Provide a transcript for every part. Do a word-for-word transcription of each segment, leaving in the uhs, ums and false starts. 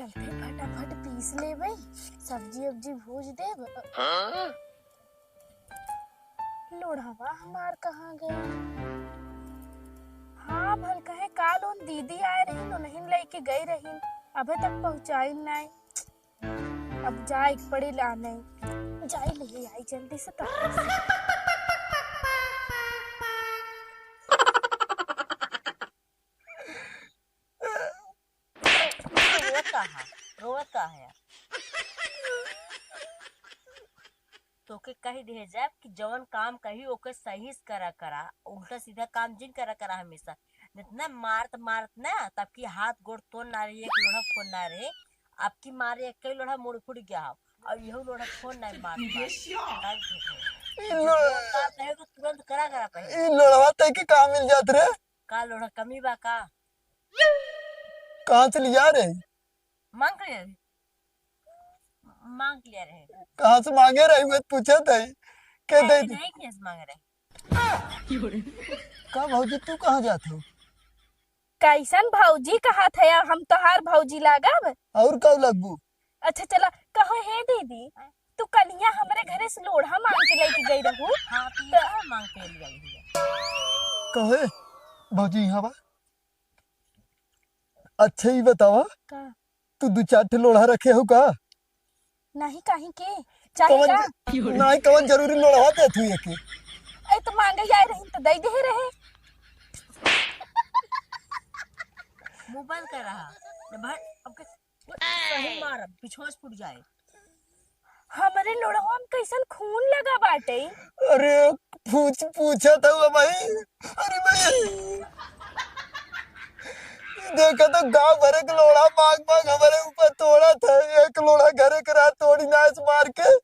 फटाफट पीस लेबै, सब्जी उब्जी भूज देब। हाँ? लोढ़वा हमार कहाँ गए? हाँ, भल कहे काल उन दीदी आए रही, उन्हीं लेके गई रही, अबे तक पहुँचाई नहीं। अब जाए के पड़ी लाने, जाए ले आई जल्दी से तब। रोवत का है? रोवत का है? तोके कही दिहे जाए कि जवन काम कही ओके सही से करा करा, उल्टा सीधा काम जिन करा करा हमेशा। जितना मारत मारत ना, तब की हाथ गोड़ तोड़ ना रही, एक लोढ़ा फोन ना रहे। अब की मारे एक ही लोढ़ा मुड़ फुड़ गया हो, और यहू लोढ़ा फोन नहीं मार पाए। ई लो- काम कहे तो तुरंत करा करा पहले। ई लोढ़वा तय के कहाँ मिल जात रे? का लोढ़ा कमी बा का? कहाँ से लिया रे? मांग के लिया रहे। मांग के लिया रहे। कहाँ से मांगे रहे हुए पूछे थे? के दे अरे दे। नहीं, कैसे मांग रहे? का भौजी, तू कहाँ जात हो? कैसन भौजी कहा थे? हम तोहार भौजी लागब? और का लगबू? अच्छा चला, कहो हे दीदी, तू कनिया हमरे घरे से लोढ़ा मांग के लेके गई रहू। हाँ, तो ये तो का मांग के ले आई है? कहे भौजी यहाँ बा। अच्छा, ई बतावा, का? तू दू चार ठे लोढ़ा रखे हो का? नहीं, काहे के? चाहे कवन का? ज-, नहीं, कवन जरूरी लोढ़ा देत हुई है के? ए, तो मांगे आए रही तो दे दे रहे। मुंह बंद कर रहा। न भर, अब के, सही मार, अब पिछवास फूट जाए। हमरे लोढ़वा में कैसन खून लगा बाटे? अरे, पूछ, पूछत हउआ भाई। अरे भाई, देखा तो गांव भरे के लोढ़ा मांग मांग हमरे ऊपर तोड़त है। एक लोढ़ा घरे के रहा, तोड़ी नास मार के,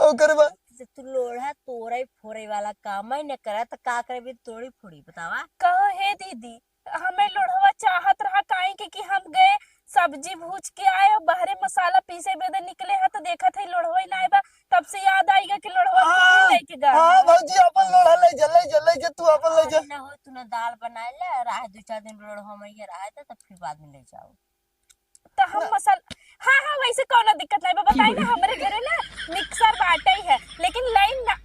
ओकर बाद जब तू लोढ़ा तोड़े फोड़े वाला काम ही न करे, त का करे भी तोड़ी फोड़ी, बतावा? कहो हे दीदी, हमें लोढ़वा चाहत रहा, काहे के कि हम गए सब्जी भूज के आए और बहरे मसाला पीसे बदे निकले ह, तो देखत है लोढ़वा ही ना आए बा। तब से याद आएगा कि लोढ़वा तू ही हाँ, लेके गा। हाँ भौजी, अपन लोढ़ा ले जा, ले जा, ले जा, तू अपन ले जा। अरे ना हो, तू ना दाल बनाए ले, रहे दो चार दिन लोढ़वा में ये रहे था, तब फिर बाद में ले जाओ। तो हम ना। मसाला, हाँ, हाँ, वैसे कौनो दिक्कत नहीं बा, बताई ना, हमरे घरे ना मिक्सर बाटे ही है, लेकिन लाइन ना,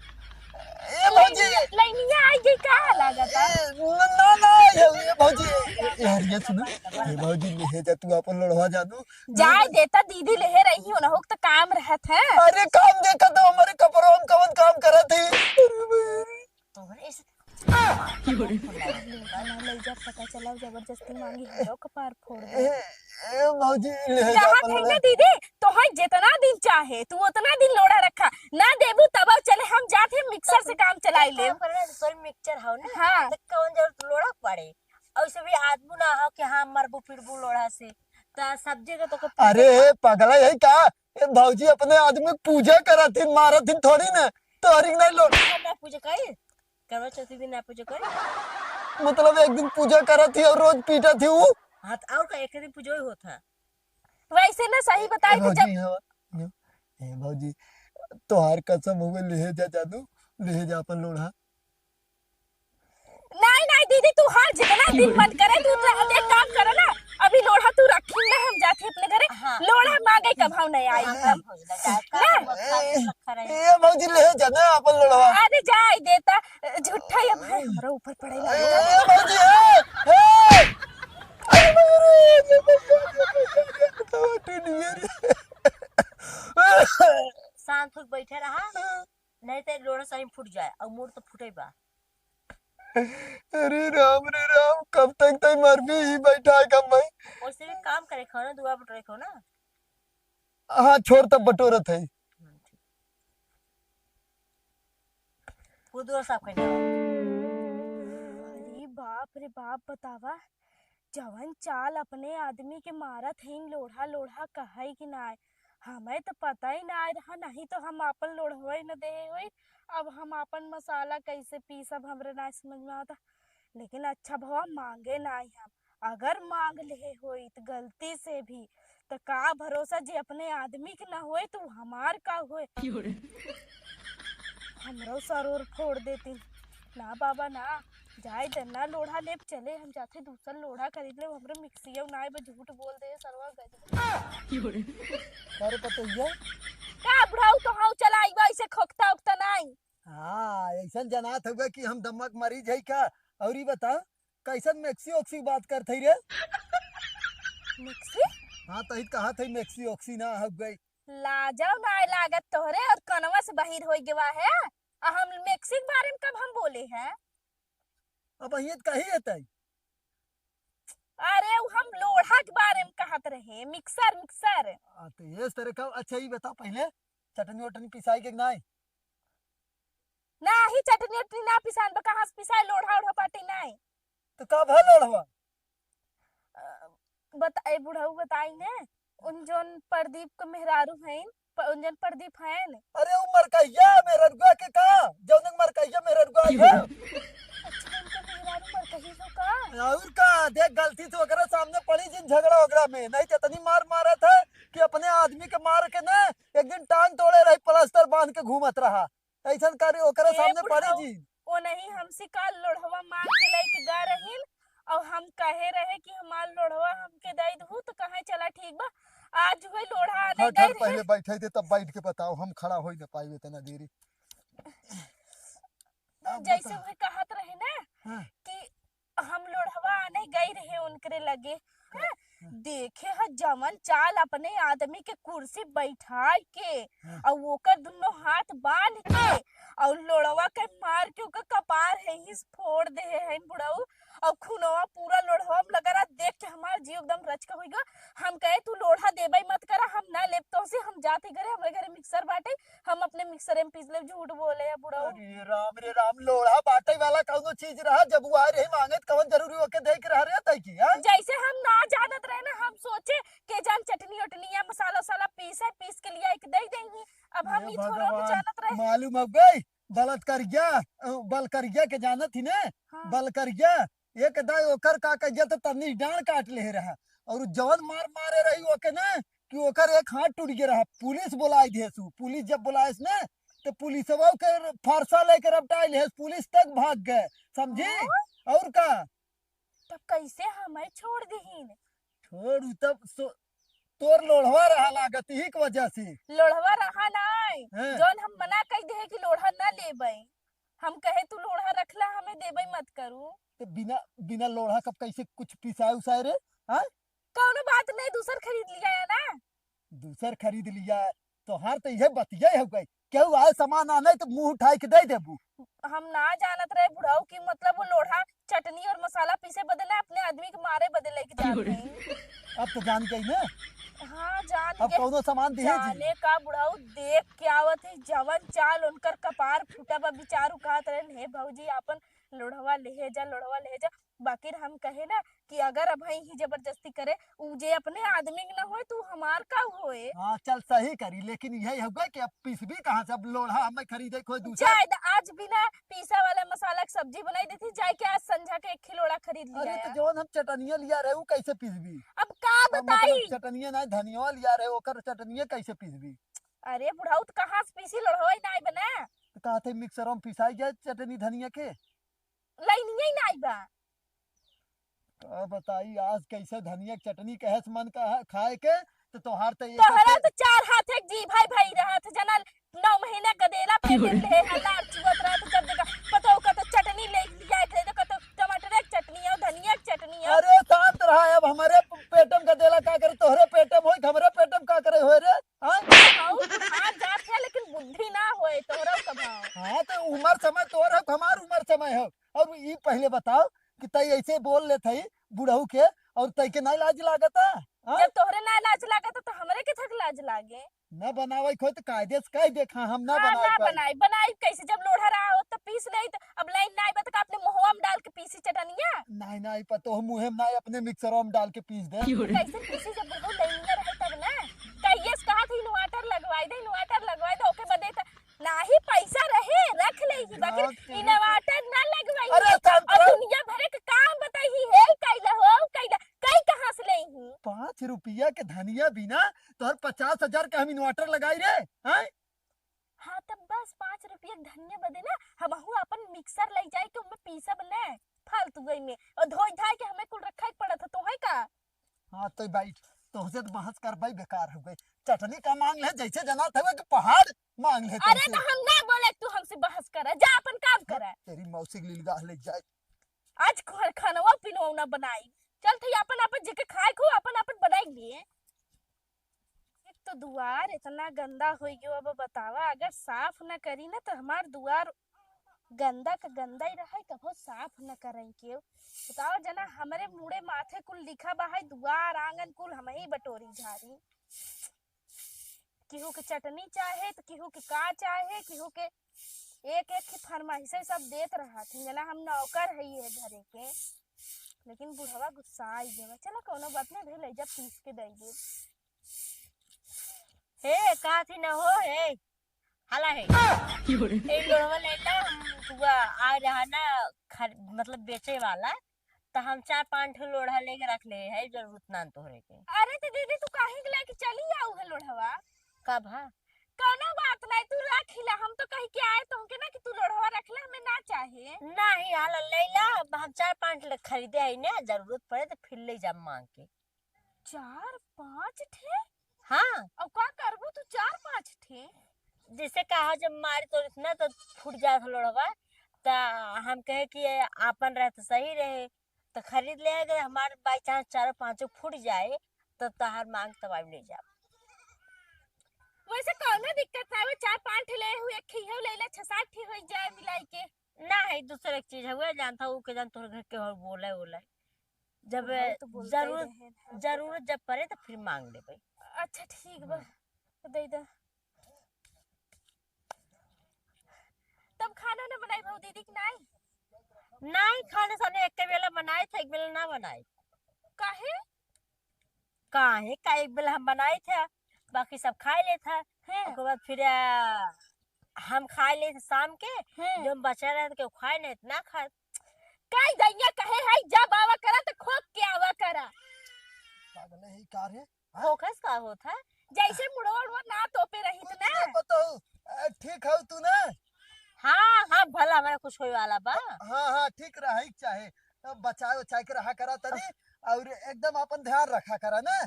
ए भौजी, लाइन, लाइनिया आई गई का लागत है? ए, न-, ना, ना, ये, ये भौजी, ए, यार, ये सुनो, ए भौजी, ले जा तू अपन लोढ़वा जानू। जाए देता, दीदी लेहे रही हो ना, हो तो काम रहत है। अरे काम देखा तो हमारे कपड़ों में कवन काम करत है। अरे भाई। तोहरे से ले जा, पता चला जबरदस्ती मांगी, हमरो कपार फोड़ दे। ए, ए, भौजी, ले जा कहा अपन थे ना लोढ़ा। दीदी, तोहे जितना दिन चाहे, तू उतना दिन लोढ़ा रखा, ना देबू तब चले, हम जात ही मिक्सर से काम चलाई ले। काम करे ना, तोर मिक्सर हो ना, हाँ। तो कौन जरूरत लोढ़ा पड़े? और से भी आदमी ना हो कि हाँ, मरबू पिटबू लोढ़ा से, तो सब्जी का तो कोई अरे, पगला यही का? ए, भौजी अपने आदमी के पूजा करत ही, मारत ही थोड़ी ना, तोहरी के नहीं लोढ़ा। ना पूजा करी, करवा चौथी दिन ना पूजा करी। मतलब एक दिन पूजा करत ही और रोज पीटत ही ऊ। हाँ, तो और का, एक दिन पूजा ही होत है। वैसे ना सही बताई ए तो जब भौजी, हाँ, ए भौजी, तोहार कसम हुए, ले जा जानू, ले जा अपन लोढ़ा। नहीं, नहीं दीदी, तू हर जितना दिन मन करे तू उतना, एक काम करो ना, अभी लोढ़ा तू रखी ना, हम जाते अपने घरे, हाँ। लोढ़ा मांगे कभाव नहीं आई हाँ, हम। भौजी, ना जाए, ना। का हम खाली रखा रहे? ए भौजी, ले जा ना अपन लोढ़ा। अरे जाए देता, झूठा ये भाई हमरा ऊपर पड़े ए, लगा। ए भौजी, ए, ए। अरे, अरे, अरे, टूट गया रे। शांत होके बैठे रहा, नहीं तो लोढ़ा सही फूट जाए, और मोर तो फूटे बा। अरे राम रे राम, कब तक तई मरबी ही बैठा है कब भाई? वैसे भी काम करे खाओ ना, दुआ बटोरे खाओ ना। हाँ, छोड़ तब बटोरत है। हाँ, ठीक। वो दुआ साफ कर दे। अरे बाप रे बाप, बतावा, जवन चाल अपने आदमी के मारत हईन, लोढ़ा लोढ़ा कहई कि नाय, हमें तो पता ही ना रहा, नहीं तो हम आपन लोढ़वई न देहे होई। अब हम आपन मसाला कैसे पीसब, हमरे ना समझ में आवता। लेकिन अच्छा भवा मांगे ना हम, अगर मांग लेहे होई त गलती से भी, त का भरोसा जे अपने आदमी के ना होए त हमार का होए। हमरो सरोर फोड़ देती। ना बाबा ना, जाए दे ना, लोढ़ा लेब चले, हम जाते दूसर लोढ़ा खरीद लेब, हमरे मिक्सियो नाई बा, झूठ बोल दे सरवा गजब। अरे पतोहिया। का बुढ़ऊ तो हाउ चला आइबा, ऐसे खोकता उकता नाई। हाँ, ऐसन जनात हउवे कि हम दम्मा के मरीज है का। और ई बता, कैसन मिक्सी ओक्सी बात करत है रे? मिक्सी? हाँ, तही कहा थे मिक्सी ओक्सी ना हउवे। लाजो नाय लागत तोहरे और कनवा से बहिर होई गवा है। आ हम मिक्सी के बारे में कब हम बोले हैं? अब ये कही है तई। अरे उ हम लोढ़ा के बारे में कहत रहे, मिक्सर, मिक्सर। आ, तो ये तरह का, अच्छा ई बता पहले, चटनी वटनी पिसाई के नाई? नाही, चटनी वटनी ना पिसान बा, कहाँ से पिसाई, लोढ़ा ओढ़ा बाटे नाई। तो का भल लोढ़वा? अ, बता, ए बुढ़ऊ बताई ने, उन जौन प्रदीप के मेहरारू हैं, प-, उन जौन प्रदीप हैं। अरे उ मरकहिया मेहररुआ के का? जौन मरकहिया मेहररुआ है? अच्छा, उनके मेहरारू मरकही हो का? और का, देख गलती से ओकरा सामने पड़ी जिन झगड़ा ओगड़ा में, नहीं तो इतनी मार मारत है कि अपने आदमी के मार के ना एक दिन टांग तोड़े रही, प्लास्टर बांध के घूमत रहा। ऐसन करे ओकरे ए सामने पड़ी बुढ़ऊ, जी। ओ नहीं, हमसे का लोढ़वा मांग के लेके गा रहीन, और हम कहे रहे कि हमार लोढ़वा हमके दे दहू, तो कहे चला ठीक बा। आज हुए लोढ़ा आने हट, गए हट, रहे। पहले बैठे दे, तब बैठ के बताओ, हम खड़ा होई ना पाई इतना देरी। अब जैसे बता। हुए कहत रहे ना हाँ। कि हम लोढ़वा आने गई रहे उनकरे लगे। हाँ, हाँ। देखे ह जवन चाल अपने आदमी के कुर्सी बैठाई के हाँ। और ओकर दुनो हाथ बांध के और लोढ़वा के मार के ओकर कपार है ही फोड़ दे है बुढ़ऊ। और खूनवा पूरा लोढ़वा में लगा रहा। देख के हमार जीव एकदम रचका हुई गवा। हम कहे तू लोढ़ा देबे मत करा, हम ना लेब तोहसे, हम जाते घरे, हमरे घरे मिक्सर बाटे, हम अपने मिक्सर में पीस लेब। झूठ बोले है बुढ़ऊ। अरे राम रे राम, लोढ़ा बाटे वाला कौनो चीज रहा, जब वो आए रही मांगे त कौन जरूरी ओके दे के रहा रे तई की, हाँ? जैसे हम ना जानत रहे ना, हम सोचे के जान चटनी उटनी या मसाला उसाला पीसे, पीस के लिया एक दे देंगी। अब हम ये ई थोड़ा भी भगवान, जानत रहे। मालूम हो गई, बलत कर गया, अ, बल कर गया के जानत ही ना, हाँ। बल कर गया, एक दाई ओकर का कह गया तो तन्नी डांड काट ले रहा, और जवन मार मारे रही ओके ना, कि ओकर एक हाथ टूट गया रहा। पुलिस बुलाई देसु, पुलिस जब बुलाएस ना, तो पुलिसवा के फरसा लेके रपटाई लेस, पुलिस तक भाग गए, समझी? हाँ? और का? तब कैसे हमें छोड़ दीहिन? छोड़, उ तब सो-, तोर लोढ़वा रहा लागत, यही के वजह से। लोढ़वा रहा नाई, हाँ। जौन हम मना कह दे कि लोढ़ा ना लेबै, हम कहे तू लोढ़ा रखला, हमें देबै मत करू। तो बिना, बिना लोढ़ा कब कैसे कुछ पिसाए उसाए रे? हाँ? कौनो बात नहीं, दूसर खरीद लिया है ना। दूसर खरीद लिया, तोहार तो यह बतिया हो गई, केहू आए सामान आने तो मुंह उठाए के दे देबू। हम ना जानत रहे बुढ़ऊ कि मतलब वो लोढ़ा चटनी और मसाला पीसे बदे ना, अपने आदमी के मारे बदे लेके जात हैं। अब तो जान गई ना। हाँ, जान अब गए। कौनो सामान दिहे जी। जाने का बुढ़ऊ देख के आवत है, जवन चाल उनकर कपार फूटा बा, बेचारू कहत रहे, "हे भौजी, आपन लोढ़वा लेहे जा, लोढ़वा लेहे जा।" बाकिर हम कहे ना कि अगर अब ही जबरदस्ती करे, उ जे अपने आदमी के ना होए, तू हमार का होए? हाँ, चल सही करी, लेकिन यही होगा कि अब पीसबी कहाँ से? अब लोढ़ा हमें खरीदे कोई दूसरा। जाए द, आज बिना पीसा वाला मसाला के सब्जी बनाई देती, जाए के आज संझा के एक खिलोड़ा खरीद लिया अरे, तो है। जौन हम चटनिया लिया रहे, उ कैसे पीसबी? अब का अब मतलब बताई? चटनिया ना, धनिया लिया रहे, ओकर चटनिया कैसे पीसबी? अरे बुढ़ऊ, तो कहाँ से पीसी, लोढ़वा ही नाई बना। तो कहते मिक्सर में पिसाई जाए चटनी धनिया के? लाइनिया ही नाई बा। का बताई, आज कैसे धनिया के चटनी कहेस मन का खाए के, तो तोहार तो एक तोहरा के तो चार हाथ एक जी भाई भाई रहत, जना नौ महीना गदेला पे ले है, लार चुअत रहत, जब देखा पतोह का तो चटनी ले लिया के दे, कतो टमाटर के चटनी हो, धनिया के चटनी हो। अरे शांत रहा, अब हमारे पेटम का देला का करे, तोहरे पेटम होई, हमरे पेटम का करे होए रे? हाँ? हाँ, हाँ, जात है, लेकिन बुद्धि ना होए तोहरा कभाव। हाँ, तो उमर समय तोहर हो, हमार उमर समय हो। और ई पहले बताओ कि तई ऐसे बोल लेत हई बुढ़ऊ के, और तई के नहीं लाज लागता? हाँ? जब तोहरे ना लाज लागता, तो हमरे के थक लाज लागे? न बनावे खोई तो कायदे से कह दे, हाँ, हम ना हाँ, बनावे ना खोई। बनाई, बनाई कैसे? जब लोढ़ा रहा हो, तो पीस नहीं, तो अब लाइन ना आइबा, तो का अपने मुहवा में डाल के पीसी चटनिया? नहीं, नहीं, पतोह मुँहे में नहीं, अपने मिक्सरवा में डाल के पीस दे। क्यों रे? कैसे पीसी जब बुढ़ऊ लइनिया रहे तब ना? कहिए से कहा था inverter लगवाई दे, inverter लगवाई दे, ओके बदे त नाही पैसा रहे, रख ले ही, बाकी बात करे। Inverter ना लगवाई अरे, है। शांत और रहो। दुनिया भर के काम बताई ही, हे कैला हो, कैला, कई कहाँ से ले ही? पाँच रुपया के धनिया बिना तोहर पचास हजार के हम inverter लगाई रे, हैं? हाँ, तब बस पाँच रुपया धनिया बदे ना हमहू अपन मिक्सर लइ जाए के ओमे पीसब ने, फालतू गई में। और धोई धाई के हमें कुल रखा ही पड़त है, तोहे का? हाँ, तो बैठ, तोहसे तो बहस करबई बेकार हो गई। चटनी का मांग ले, जैसे जना था कि पहाड़ मांग ले अरे तुमसे। तो हम ना बोले, तू हमसे बहस कर, जा अपन काम कर। तेरी मौसी के लिए ले जाए। आज खनवा पिनवा ना बनाई। चल, थई अपन अपन जेके खाए को अपन अपन बनाई लिए। एक तो दुआर इतना गंदा हो गयो, अब बतावा, अगर साफ न करी ना तो हमार दुआर गंदा का गंदा ही रहे, कभो साफ न करें के। बताओ जना, हमरे मुड़े माथे कुल लिखा बा है, दुआर आंगन कुल हम ही बटोरी झारी। केहू के चटनी चाहे तो केहू के का चाहे, केहू के एक एक की फरमाइशें सब देत रहत हैं। जना हम नौकर है ये घरे के, लेकिन बुढ़वा गुस्सा आई गया। चलो कोनो बात नहीं, ले जा पीस के दे दे। हे, का थी न हो, हे, हला हे। ए लोढ़वा लेला, हम हुआ आ रहा ना, खर-, मतलब बेचे वाला, तो हम चार पांच ठो लोढ़ा लेके रख ले है, जरूरत ना तोहरे के। अरे तो दीदी, तू काहे के लेके चली आऊ है लोढ़वा? का भा? कोनो बात नहीं, तू रख ला। हम तो कह के आए तुमके ना कि तू लोढ़वा रख ले, हमें ना चाहे। नहीं, हला लेला, हम चार पांच ले खरीदे है ना, जरूरत पड़े तो फिर ले जा मांग के। चार पाँच ठे? हाँ। अब का करबू तू चार पाँच ठे? जैसे कहा, जब मारी तो इतना तो फूट जात लोढ़वा, त हम कहे कि ये आपन रहे तो सही रहे, तो खरीद ले। अगर हमारे by chance चारों पांचों फूट जाए, तो तहार मांग तब आइब ले जाब। वैसे कौनो दिक्कत ना हो, चार पांच ठे ले हुए, एक ठे ले ले, छह सात ठे हो जाए मिलाई के। ना है, दूसरे एक चीज हुए, जानता हूँ के जान तोहर घर के और बोले बोले। जब हाँ, तो बोलते ही जरूरत, रहे हैं, हाँ, जरूरत जब पड़े तो फिर मांग लेबे। अच्छा, ठीक बा, हम्म। तो दे दे। तब खाना ना बनाई भाऊ दीदी कि नहीं? नहीं, खाना साने एक बेला बनाए थे, एक बेला ना बनाए। काहे? काहे का, एक बेला हम बनाए थे, बाकी सब खाए ले था। हैं। ओकर बाद फिर, आ, हम खाए ले थे शाम के, हैं। जो बचा रहे थे, केहू खाए नहीं, इतना खाए। काई दैया कहे है, जब आवा करा तो खोक के आवा करा। पागल है का रे? हाँ? खोखस का होत है? जैसे मुड़वा उड़वा ना तोपे रही कुछ ना। ना पता हो। आ, ठीक हो तू ना? हाँ, हाँ, भला हमारा कुछ होए वाला बा। हाँ, हाँ, ठीक रहा ही चाहे। अब बचाए उचाए के रहा करा तनी, और एकदम अपन ध्यान रखा करा ना।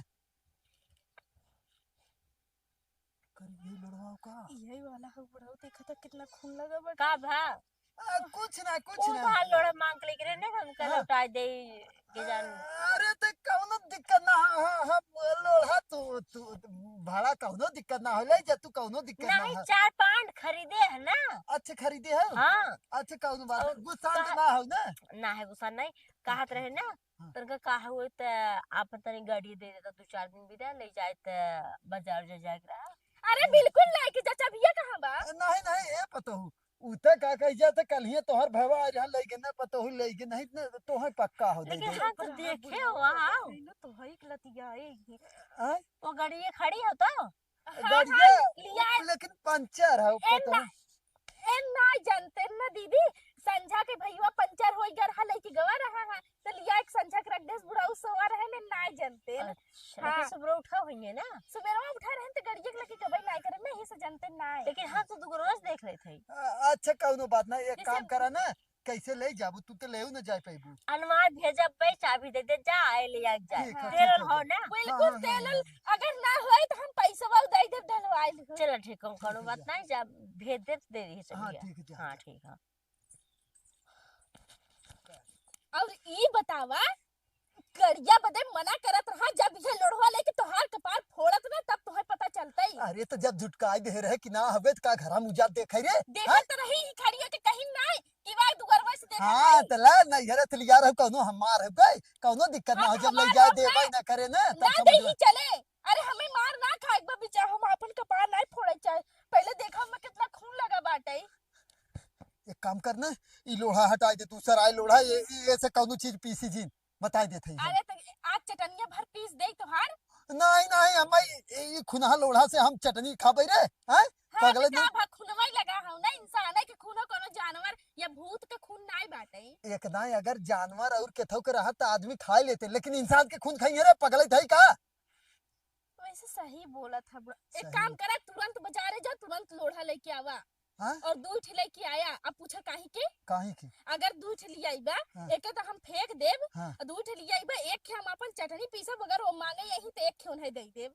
कर ये लड़वाओ का? यही वाला हो बुढ़ऊ, देखा था कितना खून लगा बा। का भा? आ, कुछ ना, कुछ ऊ ना। भा लोढ़ा मांग के लेके रहे ना, हम कल हाँ। उठाए दे के जान। अरे, तो कौनो दिक्कत ना, हाँ, हाँ, हाँ, लोढ़ा तू, तू, भाड़ा कौनो दिक्कत ना हो, ले जा तू, कौनो दिक्कत ना नहीं, हो। चार पांच खरीदे है ना। अच्छा, खरीदे हो? हाँ। अच्छा, कौनो बात और नहीं, गुस्सा कहा-, तो ना हो ना? ना है, गुस्सा नहीं। कहत रहे ना, हाँ। तनका का हुए त आपन तनी गाड़ी दे देता, दो चार दिन बिदा ले जाए त बाजार जा जाए के रहा। अरे बिल्कुल नहीं कि चाचा भैया कहाँ बा? नहीं, नहीं, ए पतोहू, उ त का कही जात, कल ही तोहर भवा आ रहा, ले के ना पतोहू, ले के नहीं न तोहे पक्का हो दे लेकिन दे। हम तो देखे हो वहाँ। पहले तो है एक लतिया, एक ही। आय? वो गाड़ी ये खड़ी हो तो? हाँ, गाड़िया, हाँ, लिया। लेकिन पंचर है, ए पता ना, नहीं। ए ना जानते ना दीदी, संझा के भैया पंचर होई गए रहा, लेके गवा रहा है, तो लिया एक संझा के रख देस, बुढ़ऊ सोवा रहे ने, ना जानते ना। अच्छा, हाँ। लेकिन सुबह उठा होइए ना? सुबह उठा रहे तो गड़िया के लेके गबई ना करे, मैं ही से जानते ना है। लेकिन हम तो दुगो रोज देख रहे थे। अ-, अच्छा, कौनो बात ना, एक जैसे काम करा ना, कैसे ले जाबू? तू तो लेऊ न जाए पैबू। अनवार भेजब बे, चाबी दे दे, जा आए ले आ जाए। ठीक है, तेल ठीक है। हो ना? बिल्कुल हाँ, हाँ, तेल हाँ, हाँ। अगर ना होए तो हम पैसवा दे दे ढलवाए ले। चलो ठीक है, कोनो बात नहीं, जा भेज दे, दे रही है हाँ, चलिए। ठीक है, जा, हाँ, जा। ठीक है। और ई बतावा, गड़िया बदे मना करत रहा, जब ये लोढ़वा लेके तोहार कपार फोड़त ना, तब तोहे पता चलतई। अरे, तो जब झुटकाई दे रहे कि ना हवे, तो का घरा मुजा देखे रे? देखत हाँ? रही ही खड़ी होके कहीं ना, कि वाई दुआरवा से देखत हाँ, रही। तो ला, नहीं घरे तो लिया रहो, कौनो हमार हो गए, कौनो दिक्कत ना हो, अब जब ले हमार जाए बाप देबे ना ना करे ना, तब ना समझ दे ही में। चले। अरे, हमें मार ना खाए बा, बेचारा, हम आपन कपार नहीं फोड़े चाहे। पहले देखा, हमें कितना खून लगा बाटे। एक काम करना, ई लोढ़ा हटाई दे, दूसरा आए लोढ़ा, ये, ये, ये से कौनो चीज पीसी जीन, बताई देत हई हम। अरे, तो आज चटनिया भर पीस दे तोहार। नहीं, नहीं, हम ई, ई खुनहा लोढ़ा से हम चटनी खाबे रे, हैं? हाँ, पगले तो का नहीं। भा खुनवा ही लगा हूँ ना, इंसान है कि खूनो कोनो जानवर या भूत के खून नहीं बाटे। एक दाई अगर जानवर और केथो के रहत, तो आदमी खाए लेते, लेकिन इंसान के खून खाइए रे, पगले थे का? वैसे सही बोलत है बुढ़ा। एक सही। काम करा, तुरंत बाजारे जा, तुरंत लोढ़ा लेके आवा। हाँ? और दुइ ठे लइके आया, अब पूछा काहे के? काहे के? अगर दुइ ठे लियाइबा, हाँ। एके तो हम फेंक देब, हाँ। और दुइ ठे लियाइबा, एक ठे हम अपन चटनी पीसब, अगर वो मांगे यही तो एक ठे उन्हें दे देब।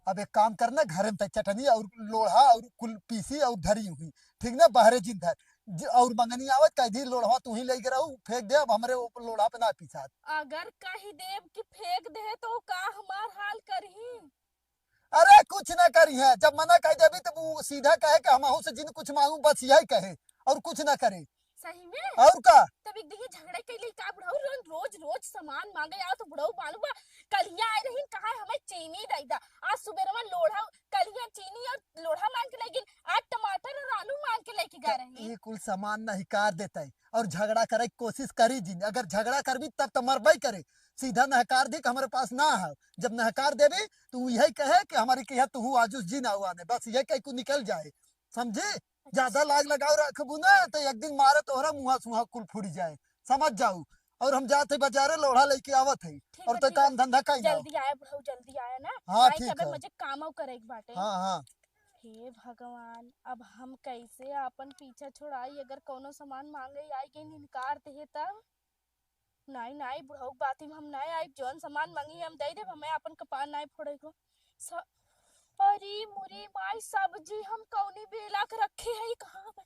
अब एक काम करना, घरे में तै चटनी और लोढ़ा और कुल पीसी और धरी हुई, ठीक ना, बहरे जिन धर। ज-, और मंगनी आवत कह दी, "लोढ़वा तू ही लेके रहू, फेंक दे, अब हमरे वो लोढ़ा पे ना पीसात।" अगर कही देब कि फेंक दे तो का हमार हाल करही? अरे कुछ ना करी है, जब मना कह देबी तो वो सीधा कहे कि हमहू से जिन कुछ मांगू, बस यही कहे और कुछ ना करे। सही में? और का? तब एक दिन ये झगड़ा कैले का बुढ़ऊ, रोज, रोज, रोज सामान मांगे आओ तो बुढ़ऊ मालूम बा, कलिया आए रही, कहा हमें चीनी दे दा। आज सुबेरवा लोढ़ा, कलिया चीनी और लोढ़ा मांग के लेकिन आज टमाटर और आलू मांग के लेके गा त रही। ई कुल सामान नहकार देतै और झगड़ा करे के कोशिश करी जिन। अगर झगड़ा करबी तब तो मरबे करे। सीधा नहकार दी कि हमरे पास ना है। जब नहकार देबी तो उ यही कहे कि हमारी किहा तुहू आजुस जिन आउ आने, बस ये कह के निकल जाए, समझी? ज्यादा लाग लगाव रखबू ना तो एक दिन मारे तोहरा मुहा सुहा कुल फूट जाए, समझ जाऊ। और हम जात है बाजारे, लोढ़ा लेके आवत है, ठीक और बा, तो ठीक काम बा। धंधा कई जाओ। जल्दी आया बुढ़ऊ, जल्दी आया ना। हाँ, भाई, ठीक अबे है। मुझे काम और करे के बाटे। हाँ, हाँ। हे भगवान, अब हम कैसे आपन पीछा छोड़ाई? अगर कौनो सामान मांगे आई के इनकार दे तब? नाई, नाई, बुढ़ऊ के बाती में हम नाई आई, जौन सामान मांगी हम दे देब, हमें आपन कपार नाई फोड़े को। स-, अरे मुरी माई, सब्जी हम कौनी बेला के रखे है, कहाँ बा?